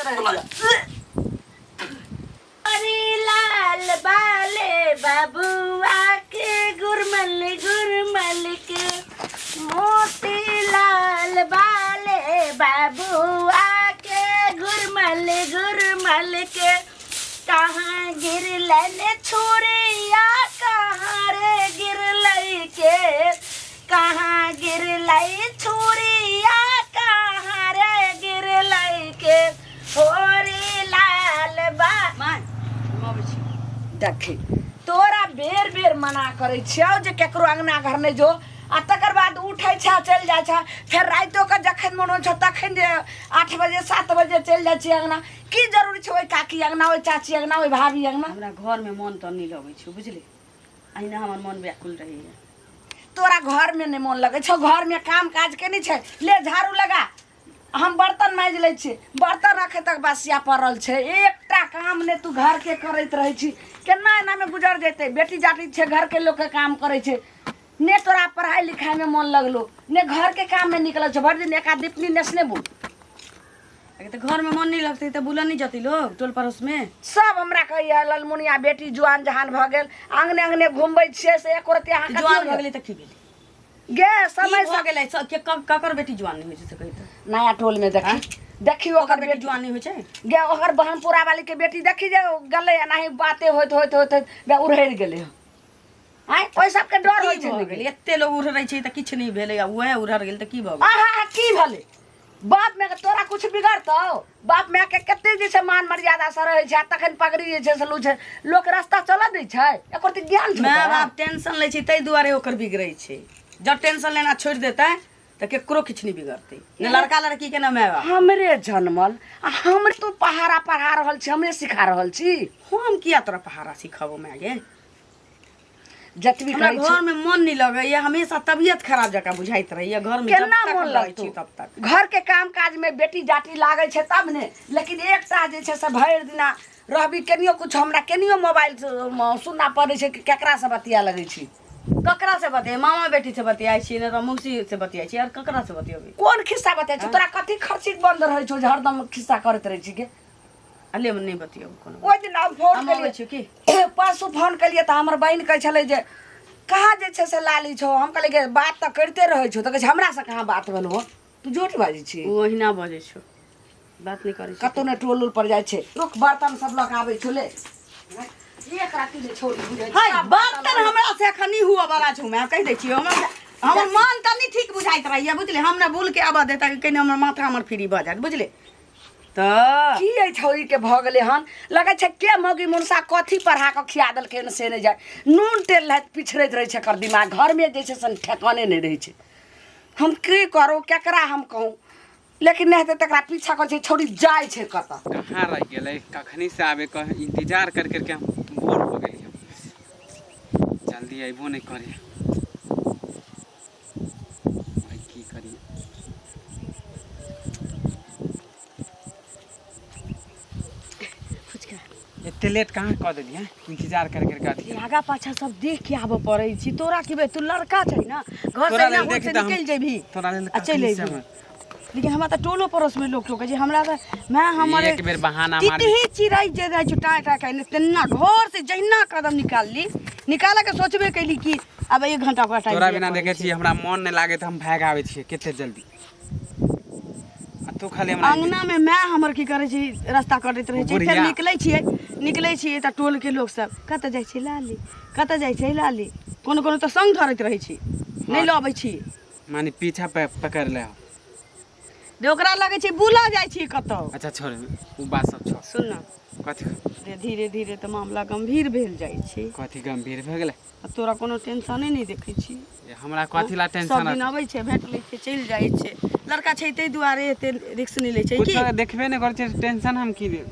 रहैया। अरे लाल बाले बाबुआ के गुरमल गुरमल के मोती लाल बाले बाबुआ के गुरमल गुरमल के कहाँ गिरलन छुरिया कहाँ रे गिरलै के कहाँ गिरलै छुरिया कहाँ रे गिरलै के होरी लाल बा माय हम अबै छी देखी तोरा बेर बेर मना करै छियौ जे केकरो अंगना घर नहि जो आ तकर बाद उठै छै चलि जाइ छै फेर रातिओ के जखन मोन होइ छौ तखन जे 8 बजे 7 बजे चलि जाइ छियै अंगना। की जरूरी छै ओहि काकी अंगना, ओहि चाची अंगना, ओहि भाभी अंगना? हमरा घरमे मन तऽ नहि लगै छै बुझली, अहिना हमर मन व्याकुल रहैए। तोरा घरमे नहि मोन लगै छौ, घरमे काम काज के नहि छै? ले झाड़ू लगा, हम बर्तन माजि लै छी। बर्तन रखे तक बसिया पड़ल छै। एकटा काम नहि तू घरके करैत रहै छी। केना एनामे गुजर जेतै? बेटी जाति छै, घरके लोकके काम करै छै ने। तोरा पढ़ाइ लिखाइमे मन लगलो ने, घरके काममे निकलल छौ। भरि दिन एका दीपनी नेसने बुल। अगे तऽ घरमे मन नहि लगतै तऽ बुलऽ नहि जतै लोग टोल पड़ोसमे? सब हमरा कहैया ललमुनिया बेटी जुआन जहान भऽ गेल, आंगने आंगने घुमबै छियै से एको रत्ती अहाँ जुआन भऽ गेलै तऽ की भेलै? गे समय की भऽ गेलै? सब के ककर बेटी जुआन नहि होइ छै से कही तऽ। नया टोल में देखी देखी ओकर ओकर बेटी बेटी जुआन नहि होइ छै। गे ओकर बहनपुरा वाली के बेटी देखी जे गेलै एनाही बाते होइत होइत होइत होइत बे उड़हरि गेलै। आँय, ओहि सबके डर होइ की छै भऽ ने। गेलै? एते लोग उड़ै छै तऽ किछु नहि भेलै आ उएह उड़र गेल तऽ की भऽ गेलै? आहा, की भेलै? बाप माय के तोरा कुछ बिगड़तौ? बाप माय के कते जे छै मान मर्यादा से रहै छै आ तखन पगड़ी जे छै से लू छै, लोक रास्ता चलऽ दै छै? एकर तऽ ज्ञान छौ माय तोरा? बाप टेंशन लै छै ताहि दुआरे ओकर बिगड़ै छै। जब टेंशन लेना छोड़ि देतै तऽ केकरो किछु नहि बिगड़तै, ने लड़का लड़की के ने माय बाप। हमरे जनमल आ हमरे तू पहाड़ा पढ़ा रहल छी, हमरे सिखा रहल छी। हम किया तोरा पहाड़ा सिखबो माय गे? जतबी हमरा कहै छी घर में मन नहीं लगैया, हमेशा तबियत खराब जकाँ बुझाइत रहैया घर में जब केना तक मोन हम रहै लगतौ? छी तब तक। घर के काम काज में बेटी जाटी लागै छै तब ने, लेकिन एकटा जे छै से भरि दिना रहबी, केनियो कुछ हमरा केनियो मोबाइल सुनना पड़ै छै कि केकरा से बतिया लगै छी। ककरा से बतियाई? मामा बेटी से बतियाई छी, नहीं तऽ मौसी से बतियाई छी, और ककरा से बतियेबै? कोन खिस्सा बतियाइ छी? तोरा कथी खर्ची बंद रहै छौ जे हरदम खिस्सा करैत रहै छी गे? अले नहि बतियेबै कोनो। ओहि दिन हम फोन हम अबै केलियै छी की? परसू फोन केलियै तऽ हमर बहिन कहै छलै जे कहाँ जे छै से लाली छौ। हम कहलियै गे बात तऽ करिते रहै छौ, तऽ कहै छै हमरासँ कहाँ बात भेल हो, तू झूठ बाजै छी। ओ ओहिना बजै छौ, बात नहि करै छै। कतहु नहि टोल उल पर जाइ छै। रुक, बर्तन सब लऽ कऽ आबै छौ। ले एक राति नहि छोड़ी बुझै छी। है बर्तन हमरा से एखन नहि हुअ वाला छौ मैं कहि दै छियौ। हमर हमर मन तऽ नहि ठीक बुझाइत रहैया बुझले। हम ने बुल के आबऽ देता कि कनि हमर माथा हमर फ्री भऽ जायत बुझले तऽ। की एहि छौड़ीके भऽ गेलै हन? लगै छै के मौगी मुनसा कथी पढ़ा कऽ खिया देलकै हन से नहि जाय। नून तेल रहैत पिछड़ैत रहै छै एकर दिमाग। घरमे जे छै से ठेकाने नहि रहै छै। हम की करू, केकरा हम कहूँ? लेकिन नहि हेतै तकरा पीछा करै छै। छौड़ी जाइ छै कतऽ? कहाँ रह गेलै? कखनी से आबे के इंतजार कर करके हम बोर हो गेलियै। जल्दी अयबो नहि करे। भाई की करिए? फुचका। एते लेट कहाँ कऽ देलियै इंतजार कर करके अथी? आगा पाछा सब देख के आबऽ पड़ै छी। तोरा की बे, तू लड़का छै ने, घर से तोरा एना लेल हुल देख से तऽ हम- निकलि जेबही तोरा लेल आ चलि कखनी से अयबही। हम- लेकिन हमरा तऽ टोलो पड़ोस में लोग टोकै छै हमरा तऽ मैं हमर एक बेर बहाना मार तितही चिड़ै जे रहै छै टाँय टाँय कयने तेना घर से जहिना कदम निकालली, निकालऽ के सोचबे कैली कि आब एक घंटा ओकरा टाइम तोरा दिअ बिना पड़ै देखै छै। छियै हमरा मन नहि लागै तऽ हम भागि आबै छियै कते जल्दी आ तू खाली हमरा अंगना में माय हमर की करै छै, रास्ता कटैत रहै छै। फेर बुढ़िया। निकलै छियै तऽ टोलके लोक सब कतऽ जाइ छै लाली, कतऽ जाइ छै लाली? कोनो कोनो तऽ संग धरैत रहै छी, नहि लऽ अबै छी। माने पीछा पे पकड़ ले। जे ओकरा लगै छै बुलऽ जाइ छी कतौ। अच्छा छोड़, ओ बात सब छोड़। सुन न। कथी? रे धीरे धीरे तऽ मामला गंभीर भेल जाइ छै। कथी गंभीर भए गेलै? आ तोरा कोनो टेंशने नहि देखै छी। ए, हमरा कथी ला सब टेंशन? दिन अबै छै, भेट लै छै, चलि जाइ छै। लड़का छै ताहि दुआरे एते रिक्स नहि लै छै की। कुछो देखबे नहि करै छै, टेंशन हम की ले?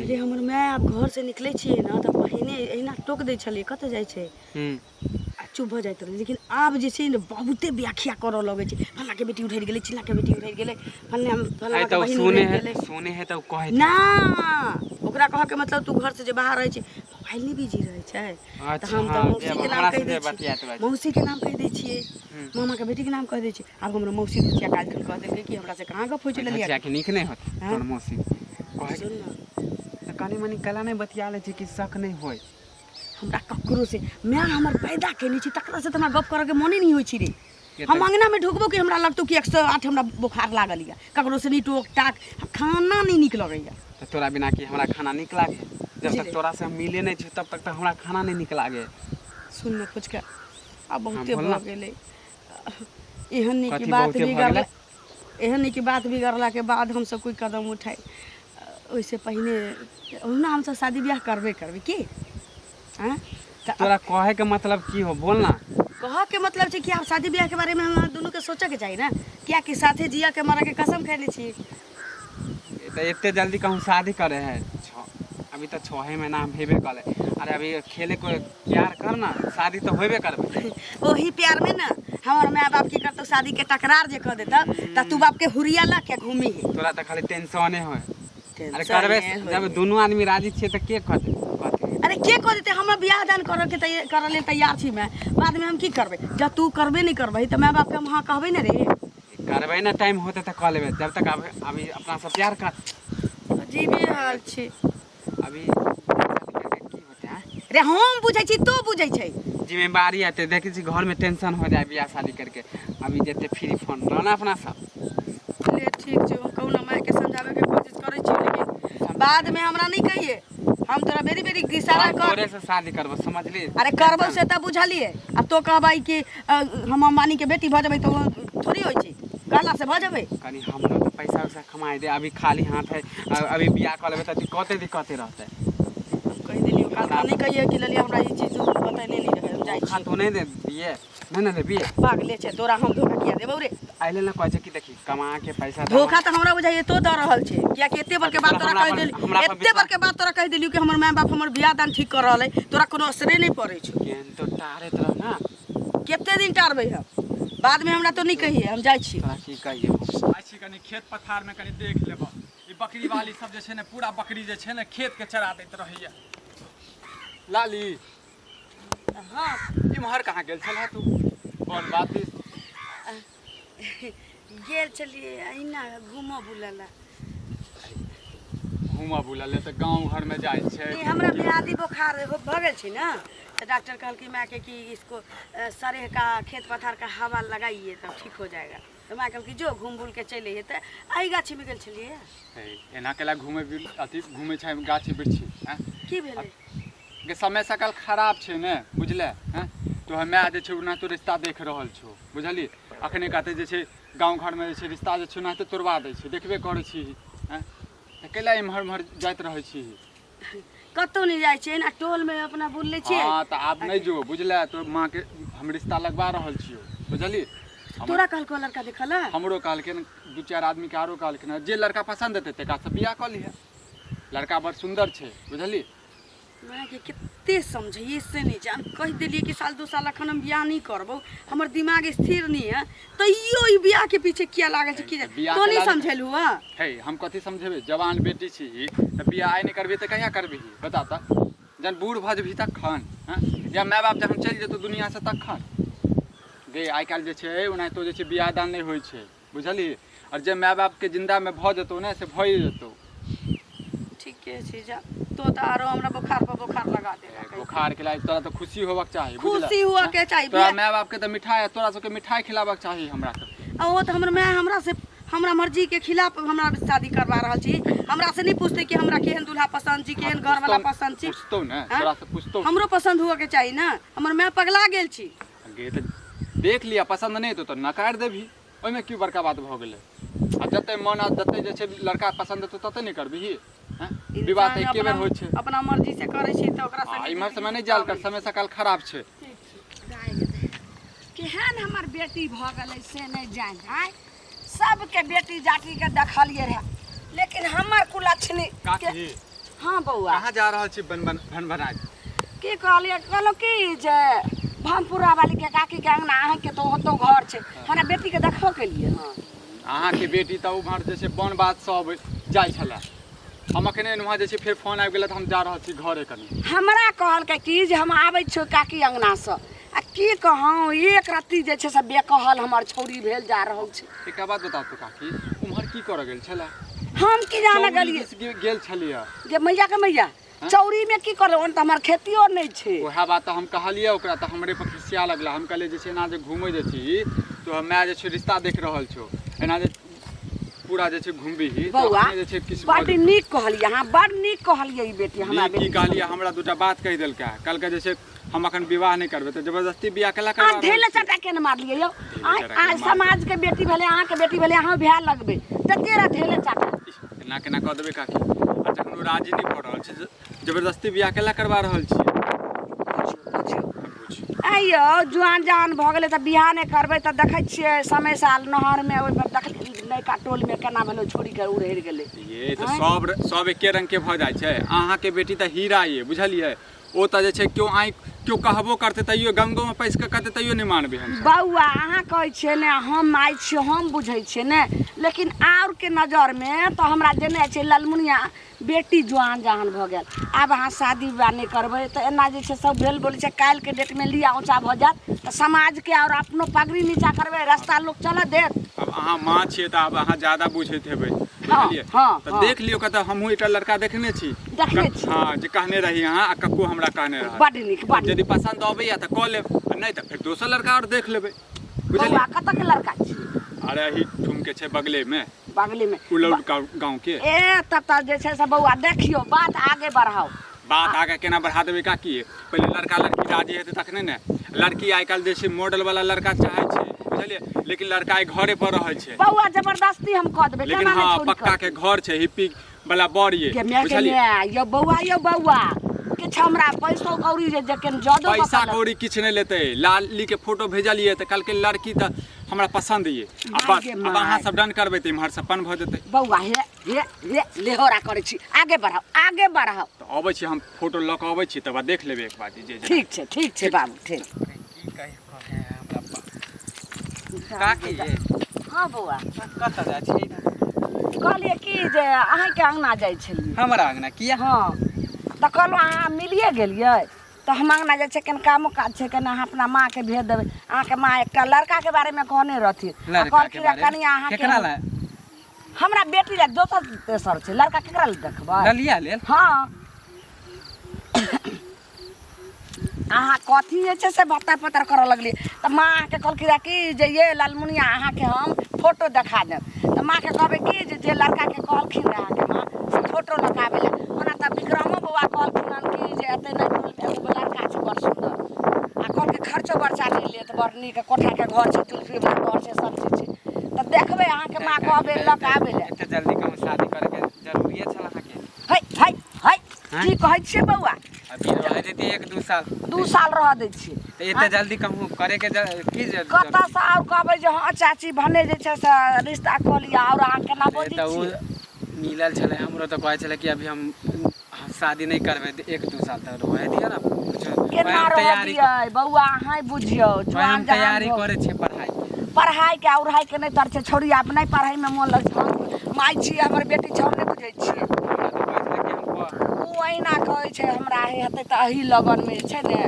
रे हमर माय आब घर से निकलै छियै ने तऽ पहिने एहिना टोक दै छलियै, कतऽ जाइ छै? आ चुप भऽ जाइत रहै। लेकिन आब जे छै ने बहुते व्याख्या करऽ लगै छै, फल्लाँके बेटी उधरि गेलै, चिल्लाँके बेटी उधरि गेलै, फल्लाँ है फल्लाँके तऽ ओ बहिन सुने उधरि है गेलै। सुने है तऽ ओ कहै ना, ओकरा कहऽके मतलब तू घरसँ जे बाहर रहै छै, मोबाइल नहि बिजी रहै छै तऽ अच्छा हम तऽ हँ जे मौसीके नाम हमरा कहि से दै जे छियै। बतियाइत रहै छै। मौसीके नाम कहि दै छियै, मामाके बेटीके नाम कहि दै छियै। आब हमर मौसी धोतिया काल्हि खन कहि देलकै कि हमरा से कहाँ गप होइ छै ललिया। धोतिया के नीक नहि होत। हँ? तोहर मौसी। कहै सुन ने। तऽ कनि मनि कैला नहि बतिया लै छी कि शक नहि होय। हमरा ककरो से, माय हमर पैदा केने छी तकरा से तऽ हमरा गप करऽके मोने नहि होइ छै रे। हम अङ्गनामे ढुकबो कि हमरा लगतौ कि 108 हमरा बोखार लागल यऽ। ककरो से नहि टोक टाक, खाना नहि नीक लगैए। तऽ तोरा बिना कि हमरा खाना नीक लागे? जब तक तोरा से हम मिले नहि छी तब तक तऽ हमरा खाना नहि नीक लागे। सुन ने पुचका, आब बहुते बोल ना। भऽ गेलै। एहन नहि कि कथी बात बहुते भऽ बिगड़ला, गेलै? एहन नहि कि बात बिगड़लाके बाद हमसब कोइ कदम उठाइ। ओहिसँ पहिने ओहुना हमसब शादी बियाह करबे करबै की? आँय, तऽ तोरा कहैके मतलब की हो, बोल ना। कहऽके मतलब छै कि आब शादी बियाहके बारेमे हमरा दुनूके सोचऽके चाही ने, कियाकि साथे जियऽके मरऽके कसम खयने छी। तऽ एते जल्दी कहूँ शादी करे है? अभी तऽ 6 महीना हेबे कले। अरे अभी खेले को प्यार कर ना, शादी तऽ होबे करबे। ओही प्यार में ना हमर माय बाप की करतो, शादी के तकरार जे कह देता त तू बाप के हुरिया ला के घूमी है। तोरा तऽ खाली टेंशने होय। अरे टेंशन करबे नहि होय। जब दुनू आदमी राजी छियै तऽ के कहते कहते? अरे के कह देते? हमरा बियाह दान करे के करऽ लेल तैयार छी मैं, बाद में हम की करबै? जब तू करबे नहीं करबही तऽ माय बाप के हम हाँ कहबै ने रे। करबै ना, टाइम होते तऽ कऽ लेबै। जब तक अभी अभी अपना सब प्यार कर। अजीबे हाल छै। अभी शादी करके की होते हैं? रे हम बुझै छी, तू बुझै छै। जिम्मेवारी आते, देखै छी घर में टेंशन हो जाए बियाह शादी करके। अभी जते फ्री फोन रह ना अपना सब। ले ठीक छै, हम कहू ना, मायके समझाबैके कोशिश करै छी, लेकिन बादमे हमरा नहीं कहिए हम तोरा बेरी बेरी इशारा हम कर। तोरे से शादी करबो, समझली? अरे करबो से तऽ बुझलिए। आ तो कहबै कि हम अंबानी के बेटी भऽ जेबै तऽ ओ थोड़ी होइ छै, कहला से भऽ जेबै? कनी हमरो तऽ पैसा उसा कमाए दे, अभी खाली हाथ है। अभी बियाह कऽ लेबै तऽ दिक्कते दिक्कते रहतै। हम कहि देलियौ, काल्हि नहि कहिए कि ललिया हमरा ई चीज बतेने नहि रहै। हम जाइ धोखा छी। तो नहीं दे दिए? नहीं ना देबिए? पागले छै, तोरा हम धोखा किया देबौ रे? एहि लेल ने कहै छै कि देखी कमा के पैसा दमा- धोखा तऽ हमरा बुझाइए तो दऽ रहल छै, कियाकि एते बड़के बात तोरा हमरा कहि पर- देली, हमरा पर एते विश्वास- बड़के बात तोरा कहि देलियौ कि हमर माय बाप हमर बियाह दान ठीक कर रहल है, तोरा कोनो असरे नहि पड़ै छौ। केहन तो टारैत रह ना। कते दिन टारबै हम? बादमे हमरा तो नहि कहिए, हम जाइ छी। तोरा की कहिए? जाइ छी कनि खेत पथारमे, कनि देख लेबऽ। ई बकरी वाली सब जे छै ने, पूरा बकरी जे छै ने खेतके चरा दैत रहैया। लाली। हाँ। इम्हर कहाँ गेल छलह तू कोन बात दिस? गेल छलियै अहिना घूमऽ बुलऽ लए। घूमऽ बुलऽ ले तऽ गाँव घरमे जाइ छै? ई हमरा मियादी बोखार भऽ गेल छै ने, तऽ डॉक्टर कहलकै मायके कि इसको सरेह का खेत पथार का हवा लगाइए तब ठीक हो जाएगा। तऽ माय कहलकै जो घूम बुल के चलि अइहे, तऽ एहि गाछीमे गेल छलियै। हे, एना केला घूमे अथी घूमै छै गाछी वृक्षी? आँय? की भेलै? के समय सकल खराब छै ने, बुझले? हैं, तोहर माय जे छै ओनाहितो रिश्ता देख रहल छौ, बुझलियै? अखने कहते जे छै गाँव घरमे जे छै रिश्ता जे छै ओनाहिते तोड़वा दै छै, देखबे करै छी। हैं, तऽ कैला एम्हर ओम्हर जाइत रहै छी? कतहु नहि जाइ छियै ने, टोलमे अपना बुल लै छियै। हँ, तऽ आब नहि जो, बुझले? तोर माँके हम रिश्ता लगवा रहल छियौ, बुझलियै? तोरा कहलको लड़का देखल? हमरो कहलखिन, दू चारि आदमीके आरो कहलखिन। जे लड़का पसन्द हेतै तकरासँ बियाह कऽ लिहे। लड़का बड़ सुन्दर छै, बुझलियै? मायके कते समझैए से नहि जान। कहि देलियै कि साल दू साल एखन हम बियाह नहि करबौ, हमर दिमाग स्थिर नहि है, तैयो ई बियाहके पीछे किया लागल छै की जाने? बियाह तो के नहि लागल- समझेलhu हँ? हे, हम कथी समझेबै? जवान बेटी छी तऽ बियाह आइ नहि करबही तऽ कहिया करबही, बता तऽ? जहन बूढ़ भऽ जेबही तखन? हँ, या माय बाप जखन चलि जेतौ दुनिआँसँ तखन? गे, आइ काल्हि जे छै ओनाहितो जे छै बियाह दान नहि होइ छै, बुझलही? आओर जे माय बापके जिन्दामे भऽ जेतौ ने से भए जेतौ। ठीके छै, जा तो तऽ आरो हमरा बोखार पर बोखार लगा देलक। बोखार के लायक तोरा तऽ खुशी होबक चाही, बुझलह? खुशी हुअ के चाही। तोरा माय बाप के तऽ मिठाई, तोरा सबके मिठाई खिलाबक चाही हमरा सबके। आ ओ तऽ हमर माय हमरा से हमरा मर्जी के खिलाफ हमरा शादी करवा रहल छी। हमरा से नहीं पूछते कि हमरा केहन दूल्हा पसंद छी, केहन घर वाला पसंद छी। पूछतौ ने। आँय? तोरा से पूछतौ। हमरो पसंद हुअ के चाही ने, हमर माय पगला गेल छी। गे, तऽ देख लिअ, पसन्द नहि हेतौ तऽ नकारि देबही, ओहिमे की बड़का बात भऽ गेलै? आ जते मन आ जते जे छै लड़का पसन्द हेतौ तते नहि करबिही? हँ, विवाह तऽ इंसान एके बेर अपना होइ छै। अपना मर्जी से करै छी तऽ ओकरा आ संगे इम्हर समय जिंदगी नहि जायल कर, बिताबै। समय सकाल खराब छै। केहन हमर बेटी भऽ गेलै से नहि जानि। आँय, सबके बेटी जातिके देखलियै रहए, लेकिन हमर कुलक्षणी के- काकी। हाँ बौआ। कहाँ जा रहल छी बन बन भन भनाइत? की कहलियै? कहलहुँ की जे भमपुरा वालीके काकीके अङ्गना अहाँके तऽ ओतौ घर छै, हमरा बेटीके देखबो केलियै। हँ। अहाँके बेटी तऽ उम्हर जे छै वन बाध सब जाइ छलै। हम अखने एलहुँ जे छै, फेर फोन आबि गेलै तऽ हम जा रहल छी घरे कनि। हमरा कहलकै कि जे हम आबै छियौ काकी अङ्गनासँ। आ की कहूँ, एक रत्ती जे छै से बेकहल हमर छौड़ी भेल जा रहल छै। एकटा बात बताउ तऽ काकी, उम्हर की करऽ गेल छलै? हम की जाने चौरी गेलियै दिस गेल छलियै। गे मैया के मैया, चौरी में की करबै? ओन तऽ हमर खेतियो नहि छै। वएह बात तऽ हम कहलियै ओकरा, तऽ हमरे पर खिसिया लगला। हम कहलियै जे छै एना जे घूमै जे छी तो माय जे छै रिश्ता देख रहल छौ, एना जे पूरा जे छै घुमबिही तऽ बौआ अपने जे छै किछु भऽ बड्ड जेतौ। नीक कहलियै अहाँ, बड्ड नीक कहलियै ई बेटी हमरा। नीक की बेटी कहलियै? हमरा दूटा बात कहि देलकै। कहलकै जे छै हम अखन विवाह नहि करबै, तऽ जबरदस्ती बियाह केला अहाँ करबा रहल ढेले छियै? चटा केना मारलियै यौ? ढेले आँय चटा आँय केना मारलियै? समाज के बेटी भेलै, अहाँके बेटी भेलै, अहाँ भाय लगबै तऽ तेरा ढेले चटा इह, एना केना कऽ देबै काकी? आ जखन ओ राजी नहि भऽ रहल छै, जबरदस्ती बियाह केला करबा रहल छियै? बुझियौ, बुझियौ। बुझियौ। आँय यौ, जुआन जहान भऽ गेलै तऽ बियाह नहि करबै तऽ देखै छियै समय साल नहरमे ओहिमे देखलियै नयका टोलमे केना भेलै, छोड़ीके उड़हरि गेलै। ये तऽ सब सब एके रंग के भऽ जाइ छै। अहाँके बेटी तऽ हीरा ये, बुझलियै? ओ तऽ जे छै केओ आँखि केओ कहबो करतै तैयो, गंगोमे पैसि कऽ कहतै तैयो नहि मानबै हमसब। बौआ, अहाँ कहै छियै ने हम माय छियै, हम बुझै छियै ने, लेकिन आरके नजरमे तऽ हमरा जेना छै ललमुनिया बेटी जुआन जहान भऽ गेल, आब अहाँ शादी विवाह नहि करबै तऽ एना जे छै सब भेल बोलै छै, काल्हिके डेटमे लिआ ऊँचा भऽ जायत तऽ समाजके आओर अपनो पगड़ी नीचा करबै, रास्ता लोक चलऽ देत? आब अहाँ माँ छियै तऽ आब अहाँ ज्यादा बुझैत हेबै, हँ। बुझलियै? हँ। तऽ हँ। देख लियौ कतऽ। हमहूँ एकटा लड़का देखने छी। देखने छी? हँ, जे कहने रही अहाँ आ कक्को हमरा कहने रहत। बड्ड नीक, बड्ड। यदि पसन्द अबैया तऽ कऽ लेब आ नहि तऽ फेर दोसर लड़का आओर देख लेबै, बुझलियै? बौआ, कतऽ के लड़का छी? अरे एही ठुमके छै, बगलेमे। बगलेमे? उलौल गाँव के। ए तब तऽ जे छै से बौआ देखियौ, बात आगे बढ़ाउ। बात आगे केना बढ़ा देबै काकी? पहिले लड़का लड़की राजी हेतै तखने ने। लड़की आइ काल्हि जे छै मॉडल वाला लड़का चाहै छै, बुझलियै? लेकिन लड़का आइ घरे पर रहै छै। बौआ, जबरदस्ती हम कऽ देबै। लेकिन केना नहि हँ छोड़ि पक्का के घर छै, हिप्पी वाला बड़ ये, के माय के बुझलियै? माय यौ बौआ, यौ बौआ, किछु हमरा पैसो कौड़ी जे जे केन जदो पैसा कौड़ी किछु नहि लेतै। लाली के फोटो भेजलियै तऽ कहलकै लड़की तऽ हमरा पसन्द ये आ माय बस। गे आब अहाँ माय। सब डन करबै तऽ इम्हर से पन भऽ जेतै। बौआ, हे हे हे, लेहोरा करै छी, आगे बढ़ाउ, आगे बढ़ाउ। तऽ अबै छी, हम फोटो लऽ कऽ अबै छी, तकर बाद देख लेबै एक बार जे जे ठीक छै, ठीक छै बाबू, ठीक। की कहि कहे हमरा काकी ये? हँ बौआ। कतऽ जाइ छी? कहलियै की जे अहाँके अङ्गना जाइ छलियै। हमरा अङ्गना किया? हँ, तऽ कहलहुँ अहाँ मिलिए गेलियै तऽ हम अङ्गना जाइ छियै, कनि कामो काज छै, कनि अहाँ अपना माँके भेज देबै। अहाँके माँ एकटा लड़काके बारेमे कहने रहथिन आ लड़का के कहलखिन बारे कनिया अहाँके केकरा लए? हमरा बेटी लए। दोसर तेसर छै लड़का, केकरा लए देखबै? ललिया लेल? हँ। अहाँ कथी जे छै से भत्तर पत्तर करऽ लगलियै तऽ माँ अहाँके कहलखिन रहए कि जे ये लालमुनिया, अहाँके हम फोटो देखा देब, तऽ माँके कहबै कि जे जे लड़काके कहलखिन रहए अहाँके माँ से फोटो लऽ कऽ आबै लए। ओना तऽ विक्रमो बौआ कहलखिन हन कि जे एतै नहि टोलमे एगो लड़का छै बड़ सुन्दर आ कहलकै खर्चो बर्चा नहि लेत, बड़ नीक कोठाके घर छै, जुल्फीवला घर छै, सब चीज छै, तऽ देखबै, अहाँके माँ कहबै लऽ कऽ आबै लए। एते जल्दी कहूँ शादी करैके जरूरिए छल अहाँके? है है है, की कहै छियै बौआ? अभी रह जेतै 1-2 साल। 2 साल रह दै छियै। तऽ एते जल्दी कहूँ करैके की जरूरत? कतऽसँ आओर कहबै जे हँ चाची, भने जे छै से रिश्ता कऽ लिअ, आओर अहाँ केना बजै तऽ ओ छियै? मिलल छलै हमरो तऽ कहै छलै कि अभी हम शादी नहि करबै, 1-2 साल तक रहे दिअ ने कुछो। केना हम रहऽ तैयारी दियै बौआ? अहाँ बुझियौ, हम जुआन जहान तैयारी भऽ करै छियै पढ़ाई। पढ़ाइके आ उढ़ाइके नहि तर छै छौड़ी, आब नहि पढ़ाइमे मोन लगै छै। हम माय छियै, हमर बेटी छै, हम नहि बुझै छियै? हमरा तऽ कहै छलै कि हम ओ अहिना कहै छै हमरा, हे हेतै तऽ एही लगनमे जे छै ने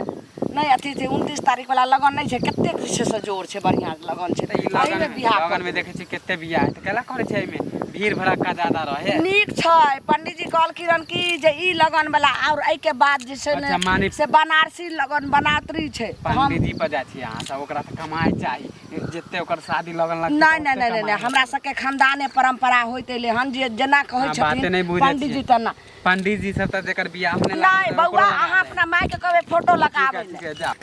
नहि अथी छै, 29 तारीख वाला लगन नहि छै, कतेक जे छै से जोर छै, बढ़िआँ लगन छै। तऽ ई एहिमे लगन बियाह कऽ लगनमे देबै। देखै छियै कते बियाह हेतै, केला करै छै एहिमे भीड़ भड़क्का ज्यादा रहे? नीक छै। पंडीजी कहलखिन हन कि जे ई लगन वाला आओर एहिके बाद जे छै अच्छा, ने माने से बनारसी लगन बनात्री छै। हम पंडीजी पर जाइ छियै अहाँ सब, ओकरा तऽ कमाइ चाही, जते ओकर शादी लगन लगतै नहि नहि ओते नहि नहि कमाइ। हमरा सबके खानदाने परम्परा होइत एलै हन जे जेना कहै अहाँ बाते छथिन नहि बुझै पंडीजी छियै। तेना। पंडीजी सब तऽ जेकर बियाह नहि नहि बौआ, अहाँ अपना मायके कहबै फोटो लऽ कऽ आबै ठीक लए। है, जा।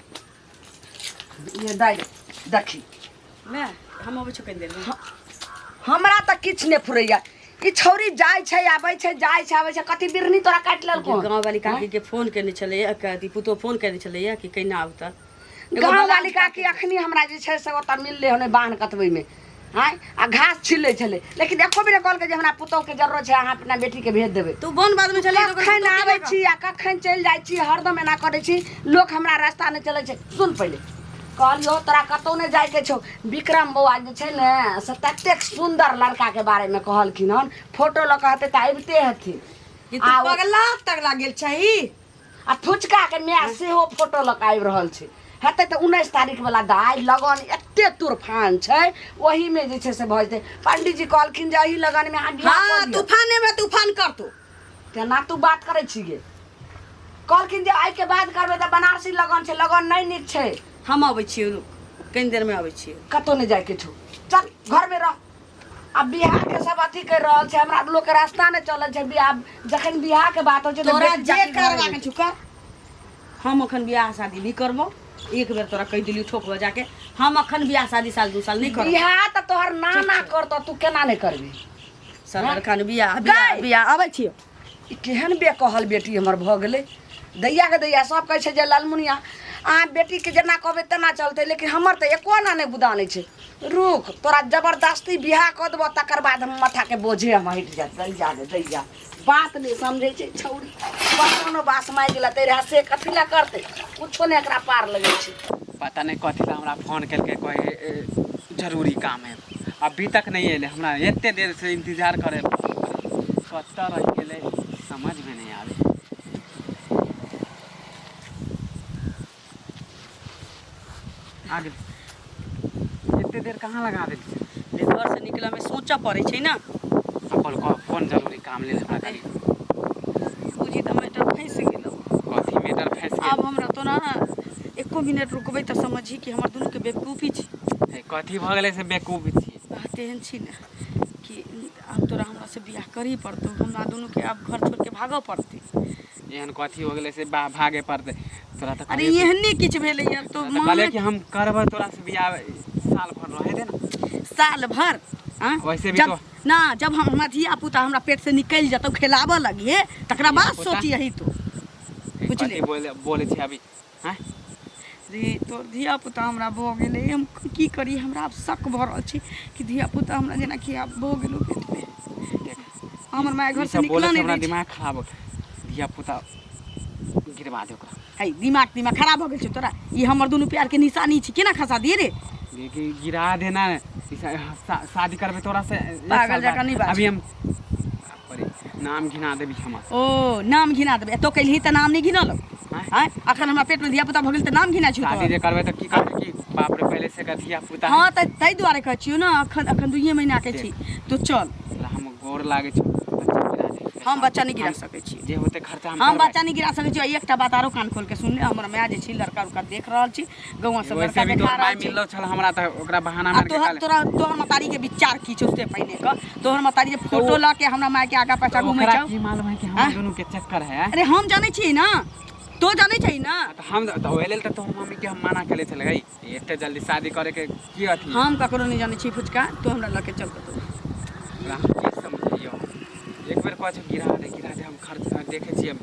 ये दाइ देखी। माय, हम अबै छौ कनि देरमे। हमरा तऽ किछु नहि फुरैया, ई छौरी जाइ छै आबै छै, जाइ छै आबै छै, कथी बिरनी तोरा काटि लेलको? गाँव वाली काकी के फोन केने छलैया, अथी पुतोह फोन केने छलैया कि केना औता। गाँव वाली काकी अखनी हमरा जे छै से ओतऽ मिललै हन बान्ह कतबैमे आँय आ घास छिलै छलै, लेकिन एको बेर कहलकै जे हमरा पुतोहके जरूरत छै, अहाँ अपना बेटीके भेज देबै। तू बन बादमे छलै। कखन आबै छी आ कखन चलि जाइ छी, हरदम एना करै छी, लोक हमरा रास्ता नहि चलै छै। सुन, पहिले कहलियौ तोरा कतहु नहि जाइके छौ। विक्रम बौआ जे छै ने से ततेक सुन्दर लड़काके बारेमे कहलखिन हन, फोटो लऽ कऽ हेतै तऽ अबिते हेथिन। कि तू पगला तगला गेल छही? आ फुचकाके माय सेहो फोटो लऽ कऽ आबि रहल छै। हेतै तऽ 19 तारीख वाला दाइ लगन एते तुरफान छै ओहीमे जे छै से भऽ जेतै पंडीजी कहलखिन जे एही लगनमे अहाँ बियाह हाँ कऽ लिअ। तूफाने में तूफान करतो केना तू बात करै छी गे कहलखिन जे एहिके बाद करबै तऽ बनारसी लगन छै लगन नहि नीक छै हम अबै छियै रुक कनि देर में अबै छियै कतहु नहि जाइके छौ चल घरमे रह आ बिहारके सब अथी करि रहल छै हमरा लोकके रास्ता नहि चलै छै बियाह जखन बियाहके बात होइ छै तऽ तोरा बेटी जे जाति घर करबाक अबै छौ कर हम अखन बियाह शादी नहि करबो एक बेर तोरा कहि देलियौ ठोक बजा के हम अखन बियाह शादी साल दू साल नहि छै। करब बियाह तऽ तोहर नाना करतौ तू केना नहि करबी सर अखन बियाह बियाह गै! बियाह अबै छियौ ई केहन बेकहल बेटी हमर भऽ गेलै दैयाके दैया सब कहै छै जे लालमुनिया अहाँ बेटीके जेना कहबै तेना चलतै लेकिन हमर तऽ एको आना नहि गुदानै छै रुक तोरा जबरदस्ती बियाह कऽ देबऽ तकर बाद हम माथाके बोझे हम हटि जायत दैया गे दैया बात नहि समझै छै छौरी बर्तनो बास मारि लेतै रहए से कथी लए करतै कुछो नहि एकरा पार लगै छै पता नहि कथी लए हमरा फोन केलकै कहै जरूरी काम है अभी तक नहि एलै हमरा एते देर से इंतजार करे कतऽ रहि गेलै समझमे नहि आबै आ गेलै एते देर कहाँ लगा देली रे घर से निकलऽ में सोचऽ पड़ै छै ने अपन कोन जरूरी काम लेल हमरा खाली बुझी तऽ मैटर फँसि गेलौ कथी मैटर फँसि गेल आब हमरा तोरा एको मिनट रुकबै तऽ समझही कि हमर दुनूके बेवकूफी छी हे, कथी भऽ गेलै से बेवकूफ छी बात एहन छी ने कि आब तोरा हमरासँ बियाह करही पड़तौ हमरा दुनूके आब घर छोड़िके भागऽ पड़तै एहन कथी हो गेलै से भागे पड़तै तोरा तऽ अरे कहलियै एहने किछु भेलै यार तो तोरा तऽ कहलियै कि हम करबै तोरा से बियाह साल भर रहे दे ने साल भर आँ? वैसे भी जब तो- ना जब हम हमरा धिया पुता हमरा पेट से निकलि जेतौ खेलाबऽ लगिहे तकरा बाद धिया-पुता? सोचियही तू बुझलियै। कथी बोले बोले छी अभी हैं रे तोर धिया पुता हमरा भऽ गेलै हम की करी हमरा आब शक भऽ रहल छै कि धिया पुता हमरा जेनाकि आब भऽ गेलो पेटमे देख हमर माय घर ई से सब बोले निकलऽ से नहि हमरा दै छै दिमाग खराब हो धिया पुता गिरवा दे ओकरा है दिमाग दिमाग खराब भऽ गेल छै तोरा ई हमर दुनू प्यार के निशानी छै केना खसा दिए रे गिरा देना ई शादी करबै तोरा से एक पागल साल जकाँ बाद। नहि बाज। अभी हम बाप रे, नाम घिना देबी हमर ओ नाम घिना देबै तो कहिलही तऽ नाम नहि घिनल आँय? आँय अखन हमरा पेटमे धिया पुता भऽ गेल तऽ नाम घिना छौ शादी तोहर। जे करबै तऽ की करबै कि बाप रे पहिले से एकर धिया पुता हँ तऽ ताहि दुआरे कहै छियौ ने अखन अखन दुइए महीनाके छी तू चल तोरा हम गोर लागै छौ बच्चा गिरा दे हम बच्चा नहि गिरा सकै छी जे होतै खर्चा हम हम करबै। बच्चा नहि गिरा सकै छी आ एकटा बात आरो कान खोल के सुन ले हमर माय जे छी लड़का उड़का देख रहल छी गौआ सब लड़का वैसे भी देखा तोहर माय रहल छी मिललो छल हमरा तऽ ओकरा बहाना आ मारि के तोहर कहले तोरा तोहर महतारी के विचार की छौ से पहिने कह तोहर महतारी जे फोटो लऽ के हमरा माय के आगा पाछा घूमै ओकरा छौ की मालूम है कि हम आँय? दुनू के चक्कर है अरे हम जानै छियै ना तो जानै छै ना तऽ हम तऽ ओहि लेल तऽ तोहर मम्मी के हम मना केले छलै गई एते जल्दी शादी करे के की अथी हम ककरो नहि जानै छी फुचका तो हमरा लऽ के चल कतौ ओकरा हम की समझैयो एक बेर कहै छै गिरा दे गिरा दे हम खर्च देखै छियै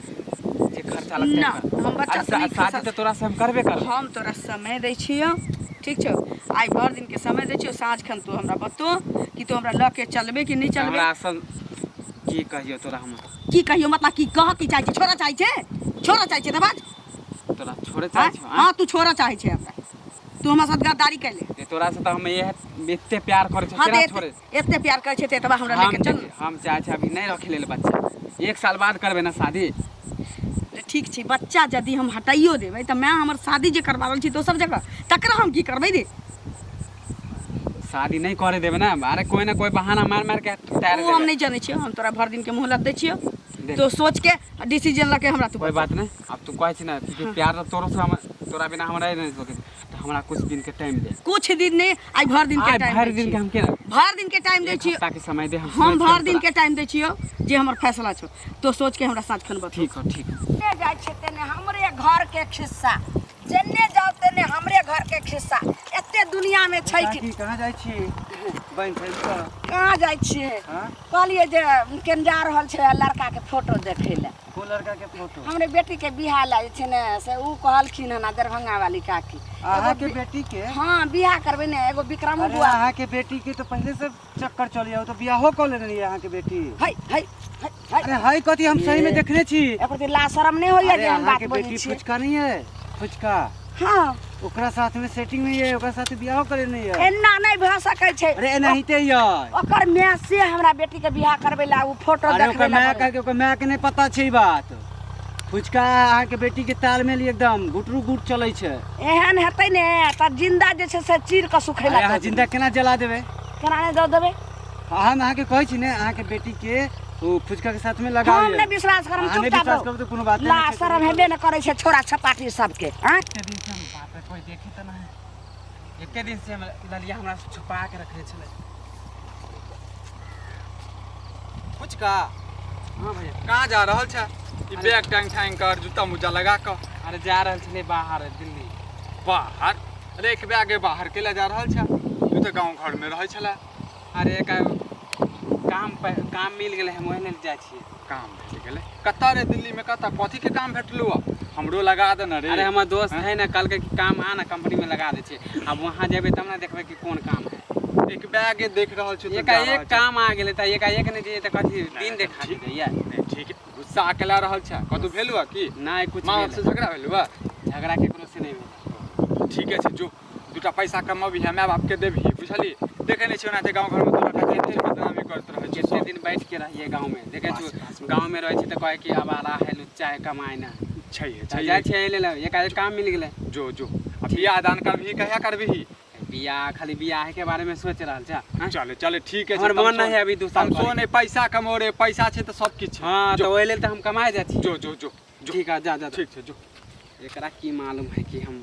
जे खर्चा लगतै ना, ओकरा। हम बच्चा आ से नहि शादी खसा- तऽ तोरा से हम करबे करब हम तोरा समय दै छियौ ठीक छौ आइ भरि दिनके समय दै छियौ साँझ खन तू हमरा बतो कि तू हमरा लऽ के चलबे कि नहि चलबे हमरा असल की कहियो तोरा हम की कहियो मतलब की कह की चाहै छै छोड़ऽ चाहै छै छोड़ऽ चाहै छै तऽ बाज तोरा छोड़े चाहै आँय? छौ हँ तू छोड़ऽ चाहै छै हमरा तू हमरा साथ गद्दारी कैले जे तोरा से तऽ हम इएह एते प्यार करै छौ हँ केना तऽ छोड़े एते प्यार करै छै तऽ एतबा हमरा हम लेके चल देखी, हम चाहै छी अभी नहि रखे लेल बच्चा एक साल बाद करबै ने शादी ने। ठीक छै बच्चा यदि हम हटाइयो देबै तऽ माय हमर शादी जे करबा रहल छी दोसर जगह तकरा हम की करबै रे शादी नहि करे देबै ने अरे कोई ना कोई बहाना मार मार के टार ओ हम देबै नहि जानै छियौ हम तोरा भरि दिनके मोहलत दै छियौ देख। तो सोच के डिसीजन लऽ के हमरा तू कोई बात नहीं अब तू कहै छी ना कि प्यार तऽ तोरो से हम तोरा बिना हम रहि नहि सकै छी तऽ हमरा कुछ दिन के टाइम दे कुछ दिन नहि आइ भरि दिन के आइ टाइम भरि दिन के हम केना भरि दिन के टाइम दै एक छियौ हफ्ता के समय दे हम हम सोचि के भरि दिन तोरा- के टाइम दै छियौ जे हमर फैसला छौ तो सोच के हमरा साँझ खन बतो ठीक हो ठीक हो जेने जाइ छै तेने हमरे घर के खिस्सा जेने जाउ तेने हमरे घर के खिस्सा एते दुनिया में छै कि काकी कहाँ जाइ छी बनि ठनि कऽ कहाँ जाइ छियै हाँ? कहलियै जे केन जा रहल छै लड़का के फोटो देखै लए कोन लड़का के फोटो हमरे बेटी के बियाह लए जे छै ने से उ कहलखिन हन दरभंगा वाली काकी अहाँ के बेटी के हाँ बियाह करबै ने एगो विक्रमो अरे बुआ अहाँ के बेटी के तो पहले से चक्कर चल जाओ तो बियाहो कऽ लेने रहियै अहाँ के बेटी है है है है अरे है कथी हम सही में देखने छी एकर ते ला शरम नहि होइया अरे जे हम अहाँ बात के बजै बेटी छियै फुचका नहीं है फुचका हाँ ओकरा साथ में सेटिंग नहीं है ओकरा साथ बियाहो करे नहीं है एना नहि भऽ सकै छै अरे एनाहिते ये ओकर माय से हमरा बेटी के बियाह करबै ला उ फोटो अरे देखबै ओकर ला माय बोलै। के ओकर माय के नहीं पता छै ई बात फुचका अहाँके बेटीके तालमेल एकदम गुटरू गुट चलै छै। एहन हेतै ने तऽ जिंदा जे छै से चीर कऽ सुखैला। अरे अहाँ जिंदा केना जला देबै? केना नहि दऽ देबै? हम अहाँके कहै छी ने, अहाँके बेटीके ओ फुचका के साथ में लगा। हम नहि विश्वास करब। अहाँ नहि चुपचाप विश्वास रहू। करब तऽ कोनो बात ला नहि छै। शरम हेबे नहि करै छै छोरा छपाटी सबके, आँय? एते दिन से हम, बाप रे, कोई देखे तऽ नहीं। एते दिन से हम ललिया हमरा से छुपा के रखने छलै। फुचका। हाँ भैया। कहाँ जा रहल छै ई बैग टांग टांग कर, जूता मुजा लगा कऽ? अरे जा रहल छलै बाहर, दिल्ली। बाहर? अरे एक बैगे बाहर के ले जा रहल छै? तू तऽ गाँव घरमे रहै छलै। अरे एक काम पे काम मिल गेलै, हम ओहि लेल जाइ छियै। काम भेट गेलै? कतऽ रे, दिल्लीमे कतऽ, कथीके काम भेटलौ? हमरो लगा दे ने रे। अरे हमर दोस्त है ने, कहलकै कि काम आ ना, कंपनी में लगा दै छियै। आब वहाँ जेबै तब ने देखबै कि कोन काम है। एक बैगे देख रहल छी। एकाएक काम आ गेलै तऽ एकाएक नहि जइयै तऽ कथी दिन देखा जेतै? ठीक है, गुस्सा अकेला रहल छै। कतौ भेलु है की? नहि, कुछ माँ बाप से झगड़ा भेलु है? झगड़ा केकरो से नहि भेल। ठीके छै, जो दूटा पैसा कमबही, माय बापके देबही, बुझली? देखै नहि छियै ओनाहिते गाँव घरमे तोरा कते बदनामी करैत रहै छै। कते दिन बैठ के रहियै गाँवमे, देखै छु गाँवमे रहै छी तऽ कहै कि आवारा है, लुच्चा है, कमाइ ना। छैहे। तऽ छैहे। जाइ छियै एहि लेल, एकाएक काम मिल गेलै। जो जो, आ बियाह दान करबही? कहिया करबही? बियाह, खाली बियाह के बारे में सोच रहल छै, आँय? चले चले, ठीक है। हमर मन नहीं है अभी 2 साल तमसो करे। नहि, पैसा कमो रे, पैसा छै तऽ सब किछु छै। हाँ। जो। तऽ ओहि लेल तऽ हम कमाए जाइ छी। जो जो जो जो। ठीक है, जा जा। ठीक छै, जो। एकरा की मालूम है कि हम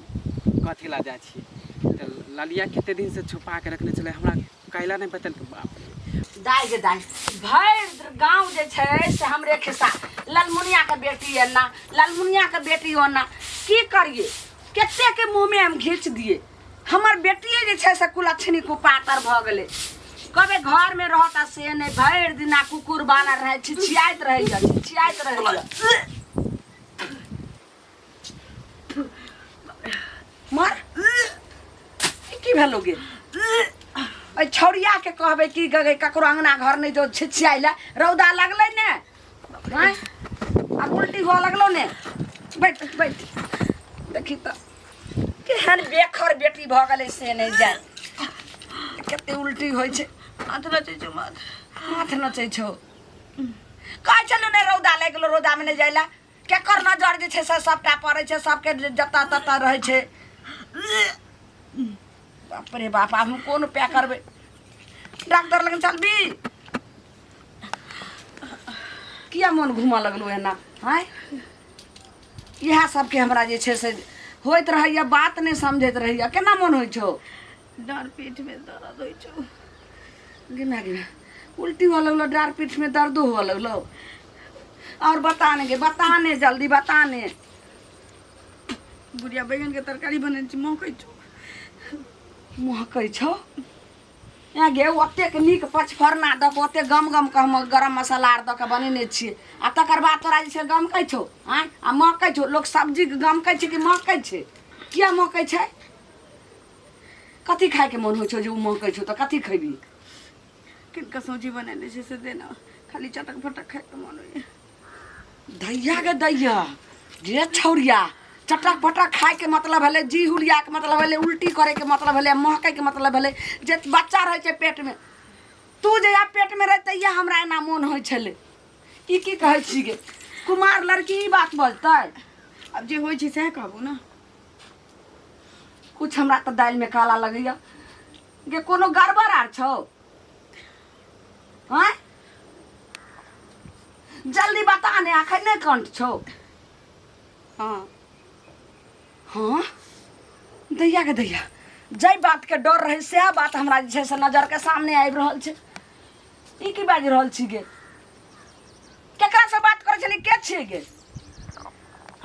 कथी ला जाइ छियै। तऽ ललिया कते दिन से छुपा के रखने छलै, हमरा कैला नहि बतेलकै, बाप रे। दाय गे दाय, भरि गाँव जे छै से हमरे खिस्सा, ललमुनियाके बेटी एना, ललमुनियाके बेटी ओना। की करियै, कतेकके मुँहमे हम घीच दियै? हमर बेटिए जे छै से कुलक्षणी कुपातर भऽ गेलै। कबे घरमे रहत आ से नहि, भरि दिना कुकुर बानर रहै, छिछियाइत रहैए, छिछियाइत रहैए। मर, ई की भेलो गे? एहि छौड़ियाके कहबै की गगे, ककरो अङ्गना घर नहि जो छिछियाइ लए। रौदा लगलै ने, आँय? आब उल्टी हुअ लगलो ने। बैठ बैठ, देखी तऽ केहन बेखर बेटी भऽ गेलै से नहि जाय, कते उल्टी होइ छै। माथ नचै छौ, माथ। माथ नचै छौ? कहै छलहुँ ने रौदा लागि गेलो, रौदामे नहि जाइ लए। केकर नजर जे छै से सबटा पड़ै छै सबके, जतऽ ततऽ रहै छै। बाप रे बाप, आब हम कोन उपाय करबै? डॉक्टर लग चलबी? किया मोन घूमऽ लगलू एना, आँय? इएह सबके हमरा जे छै से होइत रहैया, बात नहि समझैत रहैया। केना मोन होइ छौ? डाँर पीठमे दर्द होइ छौ। गिना गिना उल्टी हुअ लगलो, डाँर पीठमे दर्दो हुअ लगलो। और बता ने गे, बता ने, जल्दी बता ने। बुढ़िया बैगनके तरकारी बनेने छी, महकै छौ। महकै छौ? यहाँ गे, ओतेक नीक पचफोरना दऽ कऽ, ओतेक गम गम कऽ हम गरम मसाला आर दऽ कऽ बनेने छियै, आ तकर बाद तोरा जे छै गमकै छौ, आँय? आ महकै छौ? लोक सब्जी गमकै छै कि महकै छै? किया महकै छै? कथी खायके मोन होइ छौ जे ओ महकै छौ? तऽ कथी खैबी? किनका सब्जी बनेने छै से देना, खाली चटक फटक खायके मोन होइए। दैया गे दैया, जे छौड़िया, चटक पटक खायके मतलब भेलै जी हुलियाके मतलब भेलै, उल्टी करैके मतलब भेलै, महकैके मतलब भेलै जे बच्चा रहै छै पेटमे। तू जहिया पेटमे रहै तहिया हमरा एना मोन होइ छलै। ई की कहै छी गे? कुमार लड़की ई बात बजतै? आब जे होइ छै सएह कहबो ने। कुछ हमरा तऽ दालिमे काला लगैया गे, कोनो गड़बड़ आर छौ? आँय, जल्दी बता ने, अखन नहि कंठ छौ? हाँ। हाँ, दैया के दैया, जाहि बातके डर रहै सएह बात हमरा जे छै से नजरके सामने आबि रहल छै। ई की बाजि रहल छी गे? केकरासँ बात करै छली? के छियै गे?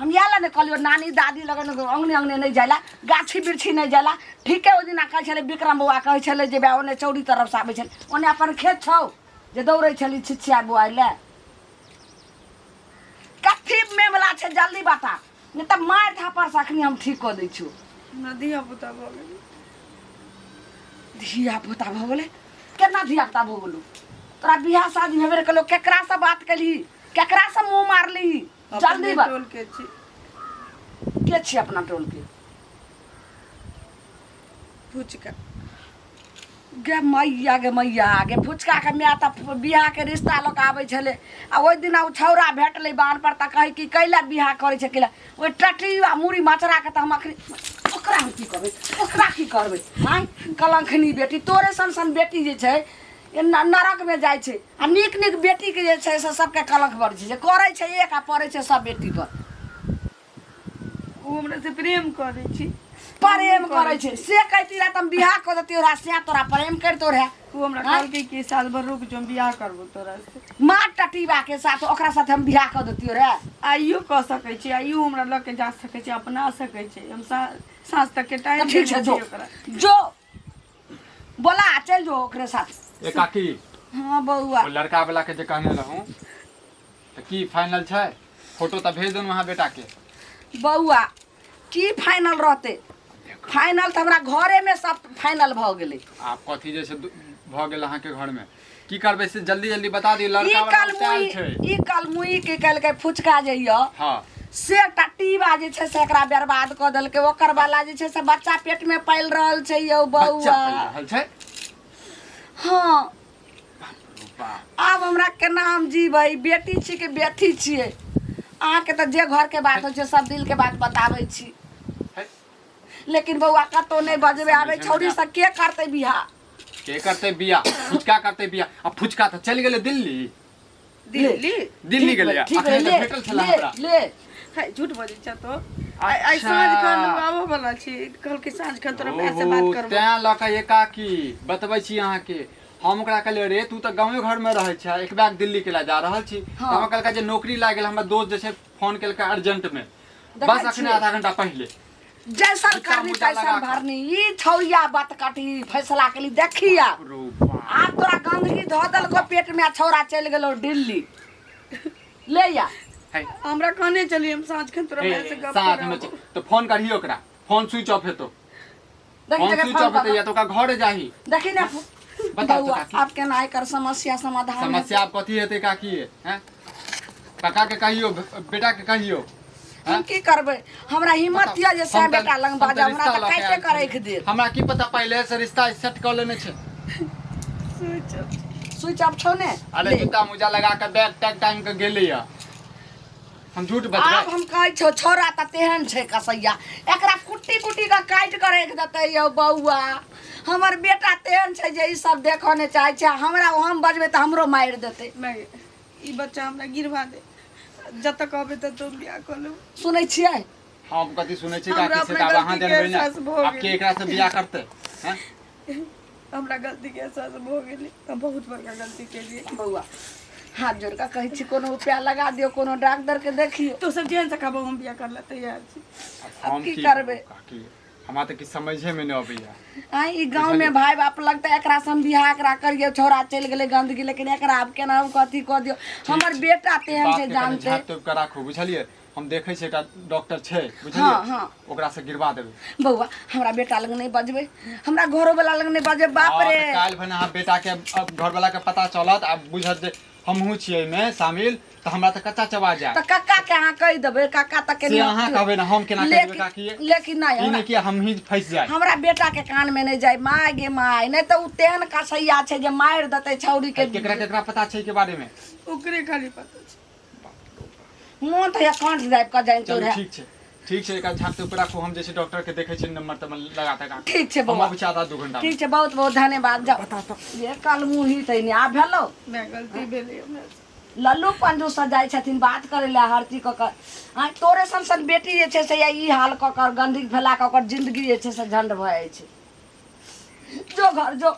हम इएह लए ने कहलियौ नानी दादी लगन अङ्गने अङ्गने नहि जाइ लए, गाछी बिरछी नहि जाइ लए। ठीके ओहि दिना कहै छलै विक्रम बौआ, कहै छलै जे बा ओन्ने चौरी तरफसँ आबै छलै, ओन्ने अपन खेत छौ जे दौड़ै छली छिछिया बौआइ लए। कथी मेमला छै, जल्दी बता, नहि तऽ मारि थापड़सँ अखनी हम ठीक कऽ दै छियौ। हमरा धिया पुता भऽ गेलै। धिया पुता भऽ गेलै? केना धिया पुता भऽ गेलौ? तोरा बियाह शादी भेबे नहि केलौ। केकरासँ बात केलही? केकरासँ मुँह मारलीही? जल्दी अपने बता। टोल के छी। के छी अपना टोलके? फुचका। गे मैया, गे मैया, गे फुचका के माय तऽ बियाह के रिश्ता लऽ कऽ आबै छलै। आ ओहि दिना ओ छौड़ा भेटलै बान्ह पर तऽ कहै कि कैला बियाह करै छै, कैला ओहि टटी आ मुड़ी मचरा के। तऽ हम अखनी ओकरा हम की करबै, ओकरा की करबै? आँय कलंखनी बेटी, तोरे सन सन बेटी जे छै ए नरक में जाइ छै, आ नीक नीक बेटी के जे छै से सबके कलंक बड़ छै, जे करै छै एक आ पड़ै छै सब बेटी पर। ओ हमरा से प्रेम करै छी। प्रेम करै छै से कहती रहे तऽ हम बियाह कऽ देतियौ रहे, से तोरा प्रेम करितो रहे। ओ हमरा कहलकै कि साल भर रुक जो, हम बियाह करबो तोरा से। माँ टटीबा के साथ, ओकरा साथ हम बियाह कऽ देतियौ रहे। आइयो कऽ सकै छी, आइयो हमरा लऽ के जा सकै छी, अपना सकै छी। हम साँझ तक के टाइम तऽ ठीक छै, देने जो छियै ओकरा। जो बोला, चलि जो ओकरे साथ। ए काकी। हाँ बौआ। ओ लड़का वाला के जे कहने रहूं तऽ की फाइनल छै? फोटो तऽ भेज देलहुँ अहाँ बेटा के। बौआ की फाइनल रहते? फाइनल तऽ हमरा घरे में सब फाइनल भऽ गेलै। आब कथी जे छै भऽ गेल अहाँके घर में? की करबै से जल्दी जल्दी बता दियौ। ई लड़का वाला कलमुई उतायल छै। ई कलमुई की केलकै फुचका जे यऽ हाँ से एकटा टीबा जे छै से एकरा बर्बाद कऽ देलकै। ओकर वाला जे छै से बच्चा पेट में पालि रहल छै यौ बच्चा बौआ। पालि रहल छै? हाँ। बाप। आब हमरा केना हम जीबै? बेटी छी कि बेटी छियै? अहाँके तऽ जे घरके बात होइ छै सब दिलके बात बताबै छी। है। लेकिन बौआ कतहु नहि बजबै आबै। समझे छौड़ी नहि। से के करतै बियाह? के करतै बियाह? फुचका करतै बियाह? आ फुचका तऽ चलि गेलै दिल्ली। दिल्ली? दिल्ली ठीक गेलै। भेलै, ठीक अखने भेलै, तऽ ले भेटल छलै ले हमरा। ले है, झूठ बजै छ तो। आइ आइ साँझ खन आबऽ वाला छी, कहलकै साँझ खन तोरा माय से बात ओहो करबो। तें लऽ कऽ एकाकी बतबै छी अहाँके। हम ओकरा कहलियै, रे तू तऽ गाँवे घरमे रहै छै, एक बैग दिल्ली के लए जा रहल छी? हाँ। तऽ हमरा कहलकै जे नौकरी लागि गेल। हमरा दोस्त जे छै फोन केलकै अर्जेंटमे, देखै बस अखने छियै। आधा घंटा पहिले। जैसन जूता करनी मोजा तैसन लगा कऽ। भरनी। ई छौड़िया बात काटी फैसला के लिए देखी आब। रो बाप। आब तोरा गंदगी धऽ देलको पेट में आ छौड़ा चलि गेलौ दिल्ली। ले या। है। हमरा कहने चली, हम साँझ खन तोरा माय से गप साँझमे कराबो। तऽ फोन करही ओकरा, फोन स्विच ऑफ हेतौ। देखी फोन जगह स्विच फोन ऑफ हेतै कऽ या तऽ ओकरा घरे जाही। देखी ने। बताउ तऽ बौआ, काकी। आब केना एकर समस्या समाधान हेतै? समस्या आब कथी हेतै काकी? हैं, काका के कहियौ, बेटा के कहियौ। हम की करबै? हमरा हिम्मत यऽ जे सैं हम तऽ- बेटा लग हम तऽ बाजब? हमरा रिश्ता तऽ लऽ के काटिए आयल कऽ राखि छलियै। देत। हमरा की पता, पहिले से रिश्ता सेट कऽ लेने छै। स्विच ऑफ छौ ने? अरे ले। जूता मोजा लगा के बैग टैग टांग के गेलै या हम झूठ आब बजबै? हम कहै छौ, छौड़ा तऽ तेहन छै कसैया, एकरा कुट्टी कुट्टी कऽ काटि कऽ राखि देतै यौ बौआ। हमर बेटा तेहन छै जे ई सब देखऽ नहि चाहै छै। हमरा हम बजबै तऽ हमरो मारि देतै। माय गे, ई बच्चा हमरा गिरवा दे, जतऽ कहबै ततऽ हम बियाह कऽ लेब। सुनै छियै? हम कथी सुनै छी हमरा काकी? से अपना तऽ आब अहाँ गलती के जानबै ने। एहसास भऽ आब के गेल। एकरा से बियाह करतै? हैं? हमरा गलती के एहसास भऽ गेलै, हम बहुत बड़का गलती केलियै। बौआ, हाथ जोड़ कऽ कहै छी, कोनो उपाय लगा दियौ, कोनो डॉक्टर के देखियौ। तो सब जेहन से कहबो हम बियाह कर ले तैयार छी। हम की की करबै? कहू काकी, हमरा तऽ किछु समझे में नहि अबैया। आँय, ई गाँव में भाय बाप लगतै एकरा से हम बियाह एकरा करियै? छौड़ा चलि गेलै गन्दगी, लेकिन एकरा आब केना हम कथी कऽ दियौ? हमर बेटा तेहन बात छै के कनि जानते। झाँपि तोपि कऽ राखू, बुझलियै? हम देखै छियै, एकटा डॉक्टर छै, बुझलियै? हाँ, हाँ। ओकरा से गिरवा देबै। बौआ, हमरा बेटा लग नहि बजबै, हमरा घरो वाला लग नहि बजबै। बाप हाँ, रे। तऽ काल्हि भने अहाँ बेटा के घरवाला के पता चलत आ बुझत जे हमहूँ छियै एहिमे शामिल, तऽ हमरा तऽ कच्चा चबा जायत। तऽ कक्का के अहाँ कहि देबै, कक्का तऽ से केने अहाँ कहबै ने, हम केना कहि देबै लेकिन काकी? लेकिन नहि ई हमरा नहि कि हमही फँसि जाय। हमरा बेटा के कान में नहि जाय, माय गे माय, नहि तऽ ओ तेहन कसैया छै जे मारि देतै छौड़ी के। केकरा केकरा पता छै के बारे में? ओकरे खाली पता छै। मोन तऽ कंठ दाबि कऽ जानितो चलू रहए। ठीक छै, ठीक छै। एकरा झाँप तोप राखू, हम जे छै डॉक्टर के देखै छियै, नंबर तम्बर लगा तगा। ठीक छै हम बौआ। अबै छी आधा दू घंटा में। ठीक छै, बहुत बहुत धन्यवाद। जाउ ये कल मुही तैने आब भेलौ। माय, गलती भेलै हमरा से। लल्लू पंजू से जाइ छथिन बात करै लए हर चीज कऽ कऽ। आँय, तोरे सन सन बेटी जे छै से या ई हाल कऽ कऽ गन्दगी फैला कऽ ओकर जिंदगी जे छै से झंड भऽ जाइ छै। जो घर जो।